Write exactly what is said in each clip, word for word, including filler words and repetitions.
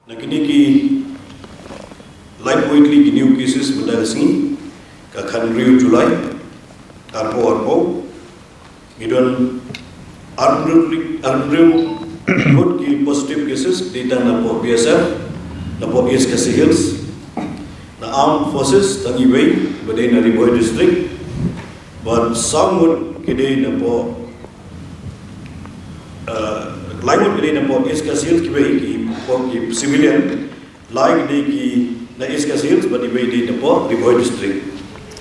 Na kine ki laiphew tylli ki new cases mynta ka sngi, ka khathynriew July arphew arphew, ngi don arphew, arphew ngut ki positive cases, dei tang napoh B S F, napoh East Khasi Hills, na Armed Forces tang iwei ba dei na Ri Bhoi District, bad saw ngut ki dei napoh, uh, lai ngut ki dei napoh East Khasi Hills, kiwei ki, ki civilian, lai ki dei ki na East Khasi Hills, bad iwei dei napoh Ri Bhoi District.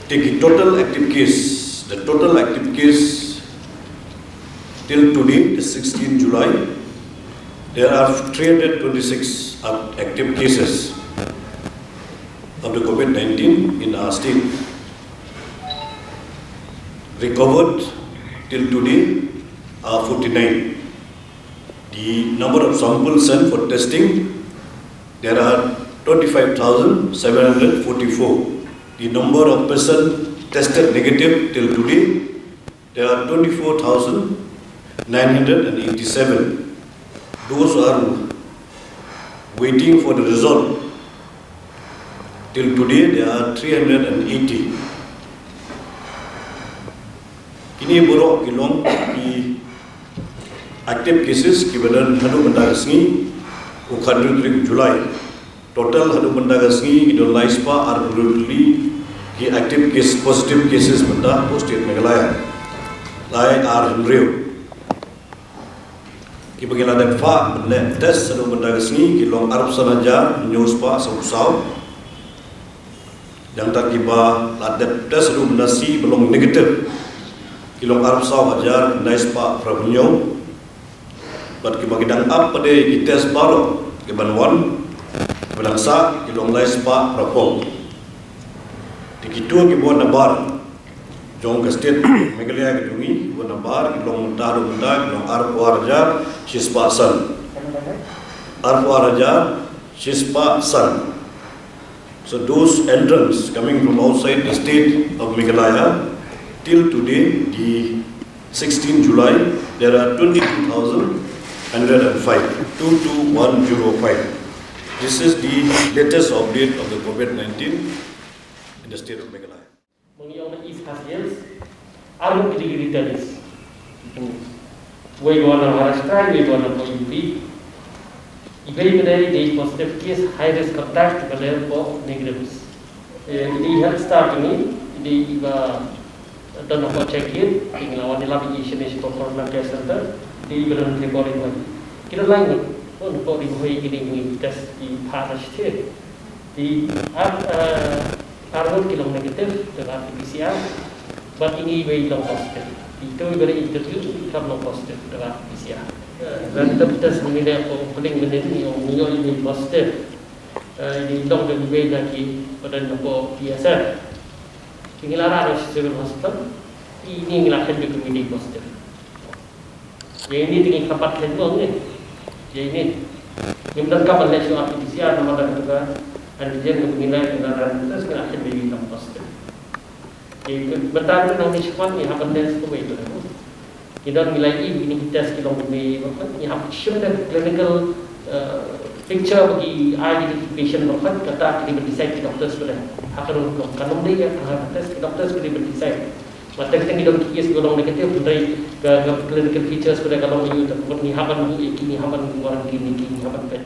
Te ki total active case, the total active case till today, the sixteenth July, there are three hundred twenty-six ac-, active cases of the COVID nineteen in our state. Recovered till today are forty-nine. The number of samples sent for testing, there are twenty-five thousand seven hundred forty-four. The number of persons tested negative till today, there are twenty-four thousand nine hundred and eighty-seven. Those who are waiting for the result, till today, there are three hundred and eighty. Kine baroh ki long ki active cases kiba don haduh mynta ka sngi, u khathynriew tarik July. Total haduh mynta ka sngi ki don lai spah arphew hynriew tylli ki active case, positive cases mynta hapoh State Meghalaya. Lai ar hynriew. Kiba ngi la dep phah ban leh test haduh mynta ka sngi ki long arphew san hajar hynñiew spah sawphew saw. Hangta kiba la dep test haduh mynta sngi ba long negative ki long arphew saw hajar khyndai spah phraphew hynñiew. Bad kiba ngi dang ap pat de ki test baroh kiban wan, kiba dang sah ki long lai spah phraphew. Te kito kiba wan nabar jong ka State Meghalaya ka jong ngi, kiba wan nabar ki long mynta haduh mynta ki long arphew ar hajar shispah san. Arphew ar hajar shispah san. So those entrants coming from outside the state of Meghalaya, till today, the sixteenth July, there are twenty-two thousand hundred and five, two two one zero five. This is the latest update of the COVID nineteen in the state of Meghalaya. Ba ngi ong na East Khasi Hills, arngut ki dei ki returnees. Wei ba wan na Maharashtra, wei ba wan na U P. Iwei ba dei, dei positive case, high risk contact, ba dei ba negatives. Eh, i dei health staff jong ngi, i dei iba don hapoh check gate, i ngi la wan ïalap ïa i shane shapoh Corona Care Center, i dei iba don hapoh Ri Bhoi. Ki don lai ngut, oh, hapoh Ri Bhoi ki dei ngi test i phah na shatei. Te ar, eh, arngut ki long negative da ka R T P C R, bad ine iwei i long positive. Te ito iba dei interview i kam long positive da ka R T P C R. Eh, random test ngi leh hapoh Pling mynnin, ngi ong ngi ïoh iwei positive. Eh, ine i long da iwei na kiba don hapoh P S F. Te ngi la rah na Civil Hospital, ine ngi la khein kum iwei positive. Ïa ine te ngi kyrpad khein mo ne. Ïa ine. Ngim donkam ban leh shuh R T P C R namar da kata ka antigen kaba ngi leh, ngi la rah test, ngi la khein ba i long positive. Ïa ka bynta ka nongmihkhmat ngi hap ban leh shuh kawei kawei. Ngi don ngi la ïohi ïa kine ki test ki long kumne, ba ngi hap shim da clinical, eh, picture ba ki ai ïa ki patient ba, kata ki dei ban decide ki doctors ba dei. Ha ka rukom kan ym dei ïa ka test, ki doctors ki dei ban decide. Ba teng teng ki don ki case ki long negative, hynrei ka, ka clinical features ba dei ka long ïa u, te ngi hap ban buh ïa ki, ngi hap ban quarantine ïa ki, ngi hap ban peit.